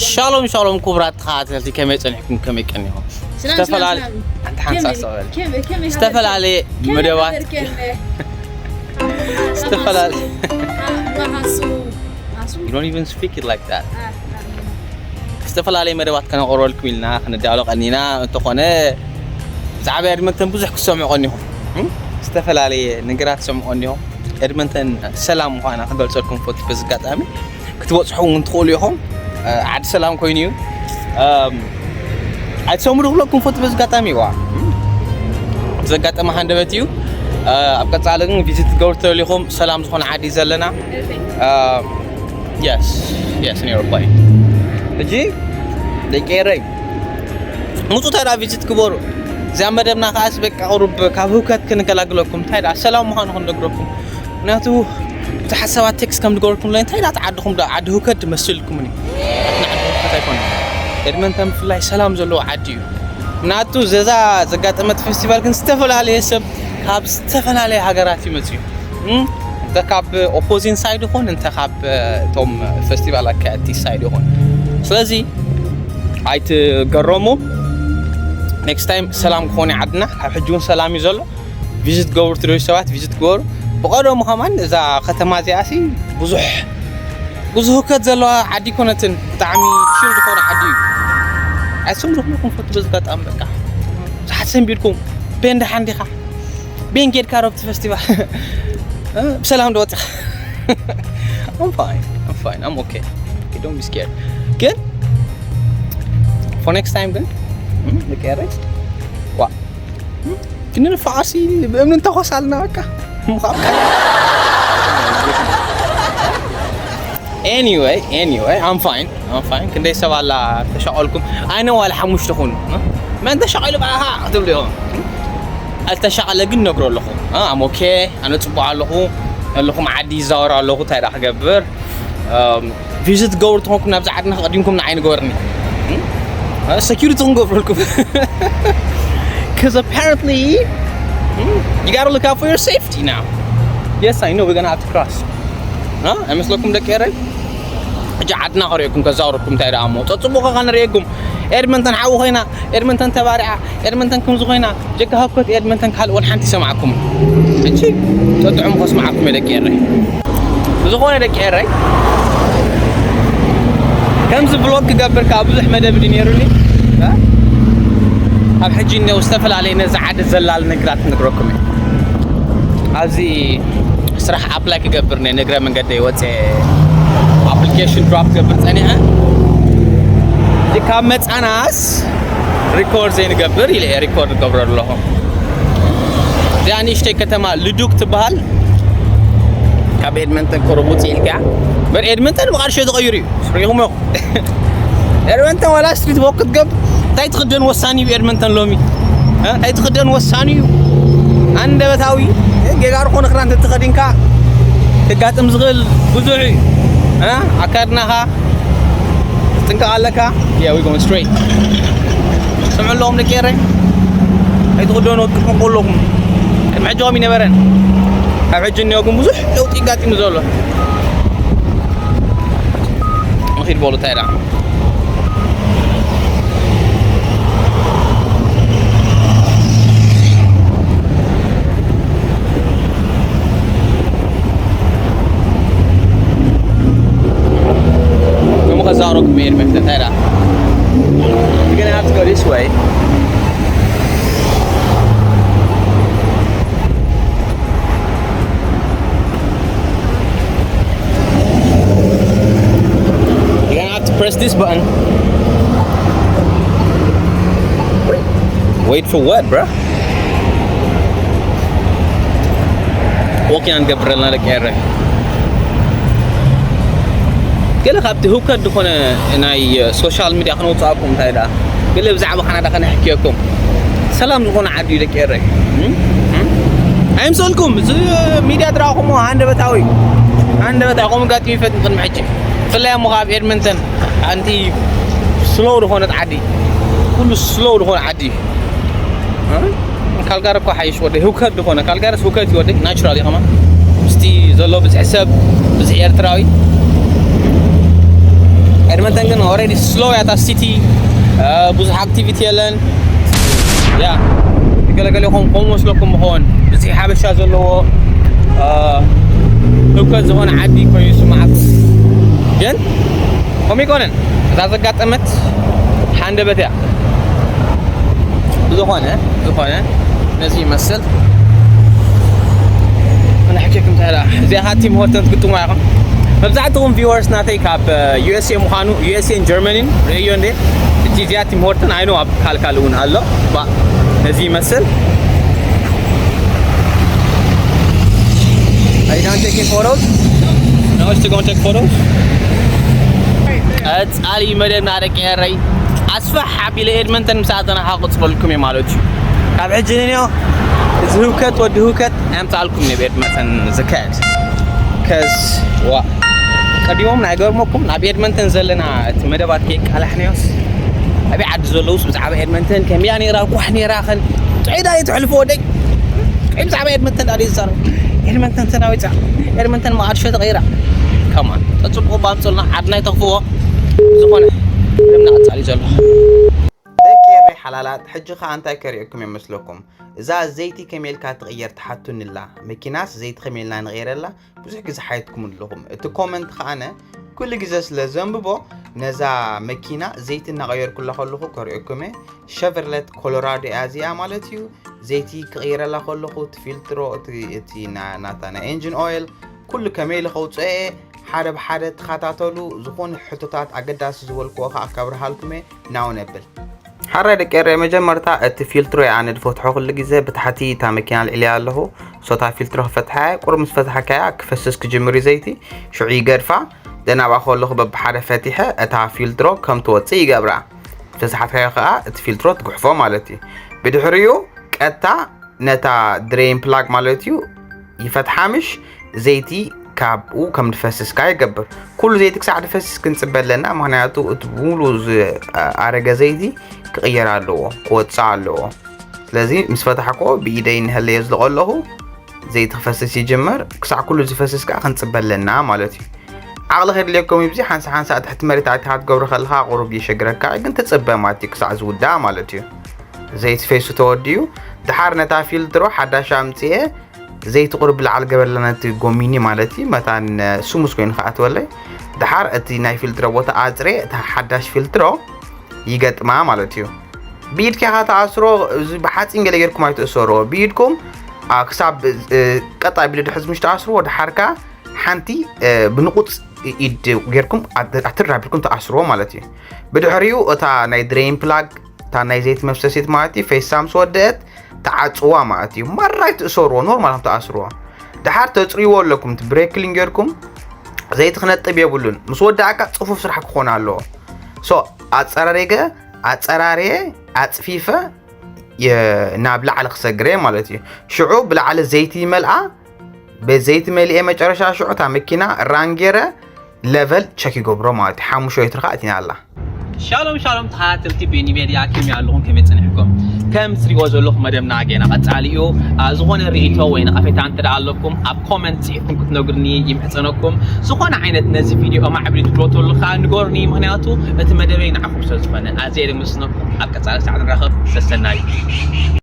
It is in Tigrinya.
ሻሎም ሻሎም፣ ክቡራት ተኸታተልቲ፣ ከመይ ጸኒሕኩም፣ ከመይ ቀኒኹም? ሰላም፣ ሰላም፣ ዝተፈላለ- ሰላም። ኣንተ ሓንሳብ ከመይ፣ ሰው በል። ከመይ፣ ከመይ ዝተፈላለየ ከመይ መደባት፣ ከመይ ዝተፈላለየ ማሃሱ፣ ማሃሱ። You don't even speak it like that. ዝተፈላለየ መደባት ከነቕርበልኩም ኢልና ክንዳሎ ቀኒና። እንተኾነ ብዛዕባ ኤድመንተን ብዙሕ ክትሰምዑ ቀኒኹም። እም? ዝተፈላለየ ነገራት ትሰምዑ ቀኒኹም። ኤድመንተን ሰላም ምዃና ክገልጸልኩም ፈቱ። በዚ ኣጋጣሚ ክትበጽሑ እውን ትኽእሉ ኢኹም። እ፣ ዓዲ ሰላም ኮይኑ እዩ። እም፣ ኣይትሰምዑ ዶ ክብለኩም ፈቱ በዚ ኣጋጣሚ። ዋ፣ እም፣ ዘጋጠመ ሃንደበት እዩ። እ፣ ኣብ ቀጻሊ ግን ቪዚት ክትገብሩ ተደሊኹም፣ ሰላም ዝኾነ ዓዲ እዩ ዘለና። እ፣ የስ፣ የስ፣ ኔሮፓይ። ሕጂ ደቂ ኤረይ፣ ምጹ እንታይ ደኣ ቪዚት ግበሩ። እዚኣ መደብና ከኣስ በቃ ቁሩብ ካብ ህውከት ክንገላግለኩም፣ እንታይ ደኣ ሰላም ምዃኑ ክንነግረኩም። ምክንያቱ ብዙሓት ሰባት ቴክስት ከም ዝገበርኩም፣ እንታይ ደኣ ዓድኹም ደኣ ዓዲ ህውከት ድመስልኩምኒ። ዓዲ ህውከት ኣይኮነን። ኤድመንተን ብፍላይ ሰላም ዘለዎ ዓዲ እዩ። ምክንያቱ ዘዛ ዘጋጠመት ፌስቲቫል ግን ዝተፈላለየ ሰብ ካብ ዝተፈላለየ ሃገራት እዩ መጽዩ። እም፣ እንተ ካብ ኦፖዚን ሳይድ ይኹን፣ እንተ ካብ፣ እ፣ እቶም ፌስቲቫል ኣካየድቲ ሳይድ ይኹን። ስለዚ ኣይትገረሙ። ኔክስት ታይም ሰላም ክኾን እዩ ዓድና። ካብ ሕጂ እውን ሰላም እዩ ዘሎ። ቪዚት ገብሩ ትደልዩ ሰባት ቪዚት ግበሩ። ብቐደሙ ከማን እዛ ከተማ እዚኣ ሲ ብዙሕ፣ ብዙሕ ህውከት ዘለዋ ዓዲ ኣይኮነትን። ብጣዕሚ ቺል ዝኾነ ዓዲ እዩ። ኣይትሰምዑ ዶ ክብለኩም ፈቱ በዚ ኣጋጣሚ በቃ። ብዙሓት ሰንቢድኩም። ቤን ደሓን ዲኻ? ቤን ጌድካ ዶ ኣብቲ ፌስቲቫል? እ፣ ብሰላም ዶ ወፂኻ? I'm fine, I'm fine, I'm okay. Okay, don't be scared. ግን for next time ግን፣ እም፣ ደቂ ኤረይ፣ ዋ፣ እም፣ ክንፋዓሲ ብእምኒ እንተኾሳልና በቃ። ምዃን። Anyway, anyway, I'm fine, I'm fine. ክንደይ ሰብ ኣላ ተሻቐልኩም? ኣይነ ዋላ ሓሙሽተ ኹኑ። እ? መን ተሻቒሉ ብኣኻ ክትብሉ ኢኹም። ኣልተሻቐለ ግን ነግሮ ኣለኹ። እ? I'm okay፣ ኣነ ጽቡቕ ኣለኹ። ኣለኹም ዓዲ ይዛወር ኣለኹ፣ እንታይ ደኣ ክገብር? እም፣ ቪዚት ገብሩ ተኾንኩም ናብዚ ዓድና ከቐዲምኩም ንዓይ ንገበርኒ። እ? እ? ሴኩሪቲ ክንገብረልኩም። Because apparently, እ? You gotta look out for your safety now. Yes, I know we're gonna have to cross. እ? ኣይመስለኩም ደቂ ኤረይ? ሕጂ ዓድና ከርእየኩም፣ ከዛውረኩም እንታይ ደኣ እሞ። ጸጽቡቕ ከ ከነርእየኩም። ኤድመንተን ሓዊ ኮይና፣ ኤድመንተን ተባሪዓ፣ ኤድመንተን ከምዚ ኮይና፣ ጀካ ሃኮት ኤድመንተን ካልእ እውን ሓንቲ ይሰማዕኩም። ሕጂ ጸጥዑም ከስማዓኩም እየ ደቂ ኤረይ። ብዝኾነ ደቂ ኤረይ፣ ከምዚ ብሎግ ክገብር ከኣ ብዙሕ መደብ ድዩ ነይሩኒ? እ? ኣብ ሕጂ እነው ዝተፈላለየ ነዚ ዓዲ ዘላል ነግራት ክነግረኩም እየ። ኣብዚ ስራሕ ኣፕላይ ክገብር ነ-፣ ንእግረ መንገደይ ወፅየ ኣፕሊኬሽን ድሮፕ ክገብር ፀኒሐ። እዚ ካብ መፃናስ ሪኮርድ ዘይንገብር ኢለ እየ ሪኮርድ ገብረ ኣለኹ። እዚኣ ንእሽተይ ከተማ ልዱክ ትበሃል። ካብ ኤድመንተን ቁሩብ ውፅእ ኢልካ እያ። በር ኤድመንተን ብቐርሺ ተቐይሩ እዩ። ሪኢኹም ኢኹም። ኤድመንተን ዋላ ስትሪት ዎክ ክትገብ እንታይ ትኽደን ወሳኒ እዩ። ኤድመንተን ሎሚ፣ እ፣ እንታይ ትኽደን ወሳኒ እዩ። ኣንደበታዊ ጌጋ ዝኾነ ክዳን እንተተኸዲንካ ክጋጥም ዝኽእል ብዙሕ እዩ። እ፣ ኣካድናኻ ትጥንቀቕ ኣለካ። Yeah, we going straight. ስምዑ ኣለኹም ደቂ ኤረይ። ኣይትኽደኑ፣ ትጥንቀቑ ኣለኹም። ቅድሚ ሕጂ ከምኡ ይነበረን። ካብ ሕጂ እኒኦ ግን ብዙሕ ለውጢ ኣጋጢሙ ዘሎ። ንኺድ በሉ፣ እንታይ ደኣ? እሞ ከዛረኩም መሄድ መፍትሒ እንታይ ደኣ? You're gonna have to go this way. You're gonna have to press this button. Wait for what, bro? ወኪና ንገብር ኣለና ደቂ ኤረ። ገለ ካብቲ ህውከት ዝኾነ ናይ ሶሻል ሚድያ ክነውፅኣኩም እንታይ ደኣ፣ ገለ ብዛዕባ ካናዳ ከነሕክየኩም። ሰላም ዝኾነ ዓዲ እዩ ደቂ ኤረ። እም? እም? ኣይምሰልኩም፣ እዚ ሚድያ ትረኣኹሞ ሃንደበታዊ፣ ሃንደበታዊ ከምኡ ጋጢሙ ይፈጥ ቅድሚ ሕጂ። ብፍላይ እሞ ካብ ኤድመንተን፣ ኣንቲ ስሎው ዝኾነት ዓዲ፣ ኩሉ ስሎው ዝኾነ ዓዲ እዩ። እ? ካልጋሪ እኮ ሓይሽ ወደይ፣ ህውከት ዝኾነ፣ ካልጋሪስ ህውከት እዩ ወደይ፣ ናቹራል እዩ ከማን። ምስቲ ዘሎ ብዝሒ ሰብ፣ ብዝሒ ኤርትራዊ። ኤድመንተን ግን ኦልሬዲ ስሎ እያ እታ ሲቲ። ብዙሕ ኣክቲቪቲ የለን። ያ ገለገለ ይኹን ከምኡ መስለኩም ይኸውን። እዚ ሓበሻ ዘለዎ ህውከት ዝኾነ ዓዲ ኮይኑ ይስምዓኩም። ግን ከምኡ ይኮነን። እዛ ዘጋጠመት ሓንደበት እያ። ዝኾነ ዝኾነ ነዚ ይመስል። ንሕኪኩም ተላ እዚኣ ቲም ሆርተን ትግጥሙ ኢኹም። መብዛሕትኹም ቪወርስ ናተይ ካብ ዩኤስኤ ምዃኑ፣ ዩኤስኤን ጀርመኒን ርእዮ እንዴ። እቲ እዚኣ ቲም ሆርተን ኣይኖ ኣብ ካልካል እውን ኣሎ። ባ ነዚ ይመስል። Are you done taking photos? No, it's to go take photos. ቀጻሊ መደብና ደቂ ኤረይ ኣስፋሕ ኣቢለ ኤድመንተን ምስ ኣተና ክቕጽለልኩም እየ ማለት እዩ። ካብ ሕጂ ንንዮ እዚ ህውከት ወዲ ህውከት ኣምጻልኩም ናብ ኤድመንተን ዝካየድ ከስ ዋ ቀዲሞም ናይ ገርመኩም ናብ ኤድመንተን ዘለና እቲ መደባት ከይቃላሕናዮስ ኣበይ ዓዲ ዘለውስ ብዛዕባ ኤድመንተን ከመያ ነይራ ኳሕ ነይራ ከን ጥዒዳ እየ ትሕልፎ ወደይ ጥዒ ብዛዕባ ኤድመንተን ዳደ ይዛረቡ። ኤድመንተን ተናዊፃ ኤድመንተን መኣድሾ ተቐይራ ከማን ተፅብቑ ባምፅልና ዓድና ይተኽፍዎ። ዝኾነ ደምና ቀፃሊ ዘሎ። ደቂ ኤረይ ሓላላት፣ ሕጂ ኸኣ እንታይ ከርእየኩም እየ መስለኩም? እዛ ዘይቲ ከመይ ኢልካ ትቕየር ትሓቱኒ ኣላ። መኪናስ ዘይቲ ከመይ ኢልና ንቕየረላ? ብዙሕ ግዜ ሓቲትኩም ኣለኹም። እቲ ኮመንት ኸኣነ ኩሉ ግዜ ስለ ዘንብቦ፣ ነዛ መኪና ዘይቲ እናቐየርኩላ ከለኹ ከርእየኩም እየ። ሸቨርለት ኮሎራዶ እያ እዚኣ ማለት እዩ። ዘይቲ ክቕይረላ ከለኹ፣ እቲ ፊልትሮ፣ እቲ፣ እቲ ና-፣ ናታ ናይ ኤንጂን ኦይል፣ ኩሉ ከመይ ኢለ ከውፅኦ እየ። ሓደ ብሓደ ተኸታተሉ። ዝኾነ ሕቶታት ኣገዳሲ ዝበልክዎ ኸኣ ከብርሃልኩም እየ። ናው ነብል። ሓራይ ደቂ ኤረይ፣ መጀመርታ እቲ ፊልትሮ እየ ኣነ ዝፈትሖ ኩሉ ግዜ። ብታሕቲ እታ መኪና ኣልዒለያ ኣለኹ። ሶ እታ ፊልትሮ ክፈትሓ እየ። ቁሩብ ምስ ፈታሕካያ ክፈስስ ክጅምር እዩ ዘይቲ። ሽዑ ይገድፋ። ደን ኣብኣ ከለኹ በብሓደ ፈቲሐ እታ ፊልትሮ ከም ትወጽእ ይገብራ። ምስ ፈታሕካዮ ኸኣ እቲ ፊልትሮ ትጉሕፎ ማለት እዩ። ብድሕሪኡ ቀጥታ ነታ ድሬን ፕላግ ማለት እዩ ይፈትሓ፣ ምሽ ዘይቲ ካብኡ ከም ድፈስስ ከኣ ይገብር። ኩሉ ዘይቲ ክሳዕ ድፈስስ ክንጽበ ኣለና፣ ምኽንያቱ እቲ ሙሉ ዝኣረገ ዘይቲ ክቕየር ኣለዎ፣ ክወጽእ ኣለዎ። ስለዚ ምስ ፈታሕክዎ ብኢደይ እናሃለየ የዝልቖ ኣለኹ፣ ዘይቲ ክፈስስ ይጅምር። ክሳዕ ኩሉ ዝፈስስ ከኣ ክንጽበ ኣለና ማለት እዩ። ዓቕሊ ከድልየኩም እዩ፣ ብዚ ሓንሳ ሓንሳ ትሕቲ መሬት ኣቲኻ ክትገብሮ ከለኻ ቁሩብ የሸግረካ፣ ግን ትጽበ ማለት እዩ ክሳዕ ዝውዳእ ማለት እዩ። ዘይቲ ፈይሱ ተወዲኡ፣ ድሓር ነታ ፊልትሮ ሓዳሽ ኣምጽኤ፣ ዘይቲ ቁሩብ ብላዕሊ ገበርላ ነቲ ጎሚኒ ማለት እዩ፣ መታን ስሙዝ ኮይኑ ክኣትወለይ። ድሓር እቲ ናይ ፊልትሮ ቦታ ኣጽሬ፣ እታ ሓዳሽ ፊልትሮ ይገጥማ ማለት እዩ። ብኢድካ ኢኻ ትኣስሮ፣ እዚ ብሓጺን ገለ ጌርኩም ኣይትእሰሮ። ብኢድኩም፣ ኣ፣ ክሳብ፣ እ፣ ቀጥ ኣቢሉ ድሕዝ ምሽ ትኣስርዎ፣ ድሓርካ ሓንቲ፣ እ፣ ብንቑጽ ኢድ ጌርኩም ኣት-፣ ኣትር ኣቢልኩም ትኣስርዎ ማለት እዩ። ብድሕሪኡ እታ ናይ ድሬን ፕላግ፣ እታ ናይ ዘይቲ መፍሰሲት ማለት እዩ፣ ፈይሳ ምስ ወደአት ትዓጽዋ ማለት እዩ። ማራ ኣይትእሰርዎ፣ ኖርማል ከም ትኣስርዎ። ድሓር ተጽርይዎ ኣለኩም፣ እቲ ብሬክ ክሊን ጌርኩም ዘይቲ ክነጥብ የብሉን። ምስ ወዳእካ ጽፉፍ ስራሕ ክኾን ኣለዎ። ሶ፣ ኣጸራሪገ፣ ኣጸራርየ፣ ኣጽፊፈ፣ የ-፣ ናብ ላዕሊ ክሰግረ ማለት እዩ። ሽዑ ብላዕሊ ዘይቲ ይመልኣ፣ በዘይቲ መሊኤ መጨረሻ ሽዑ እታ መኪና ራን ጌረ ለቨል ቸክ ይገብሮ ማለት እዩ። ሓሙሽተ ሊትር ከዓ እቲና ኣላ። ሻሎም ሻሎም ተኸታተልቲ ቤኒ ሜድያ፣ ከመይ ኣለኹም? ከመይ ጸኒሕኩም? ከም ትሪእዎ ዘለኹም መደብና ገና ቀጻሊ እዩ። ኣ፣ ዝኾነ ርእይቶ ወይ ነቐፌታ እንተ ደኣ ኣለኩም ኣብ ኮመንት ጽሒፍኩም ክትነግሩኒ ይምሕጸነኩም። ዝኾነ ዓይነት ነዚ ቪድዮ ኣማዕብሊ ትብሎ ተሎ ከኣ ንገሩኒ፣ ምኽንያቱ እቲ መደበይ ንዓኹም ስለ ዝኾነ። ኣዝየ የመስግነኩም። ኣብ ቀጻሊ ሳዕ ንራኸብ። ሰሰናዩ።